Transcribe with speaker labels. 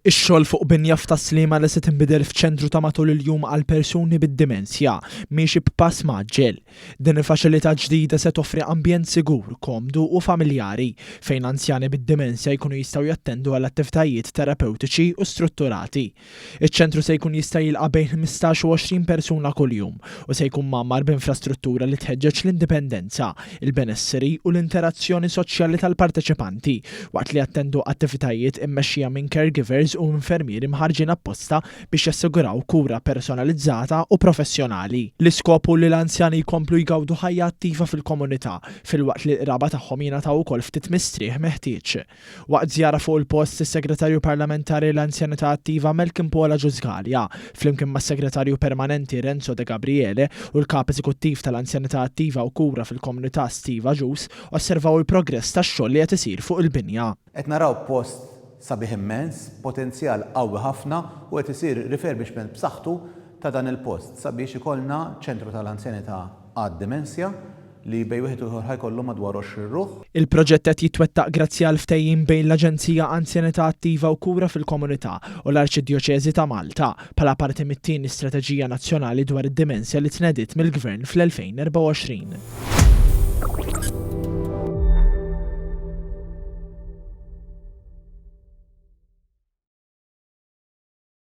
Speaker 1: Ix-xogħol fuq binja f'Tas-Sliema li se tinbidel f'ċentru ta' matul il-jum għal persuni bid-dimensja miexi b'pass mgħaġġel. Din il-faċilità ġdida se toffri ambjent sigur, komdu u familjari fejn anzjani bid-dimensja jkunu jistgħu jattendu għal attivitajiet terapewtiċi u strutturati. Iċ-ċentru se jkun jista' jilqa' bejn 15 u 20 persuna kuljum u se jkun mgħammar b'infrastruttura li tħeġġeġ l-indipendenza, il-benesseri u l-interazzjoni soċjali tal-parteċipanti waqt li jattendu attivitajiet immexxija minn caregivers u infermieri mħarrġin apposta biex jassiguraw kura personalizzata u professjonali. L-iskop hu li l-anzjani jkomplu jgawdu ħajja attiva fil-komunità filwaqt li l-qraba tagħhom jingħataw ukoll ftit mistrieħ meħtieġ. Waqt żjara fuq il-post, is-Segretarju Parlamentari l-Anzjanità Attiva Malcolm Paul Agius Galea, flimkien mas-Segretarju Permanenti Renzo Degabriele u l-Kap Eżekuttiv tal-Anzjanità Attiva u Kura fil-Komunità Steve Agius, osservaw il-progress tax-xogħol li qed isir fuq il-binja.
Speaker 2: Qed naraw post sabiħ immens, potenzjal qawwi ħafna u qed isir refurbishment b'saħħtu ta' dan il-post sabiex ikollna ċentru tal-anzjanità għad-dimensja li bejn wieħed u ieħor ħa jkollu madwar 20 ruħ.
Speaker 1: Il-proġett qed jitwettaq grazzi għal ftehim bejn l-Aġenzija Anzjanità Attiva u Kura fil-Komunità u l-Arċidjoċeżi ta' Malta, bħala parti mit-tieni Strateġija Nazzjonali dwar id-Dimensja li tnediet mill-Gvern fl-2024.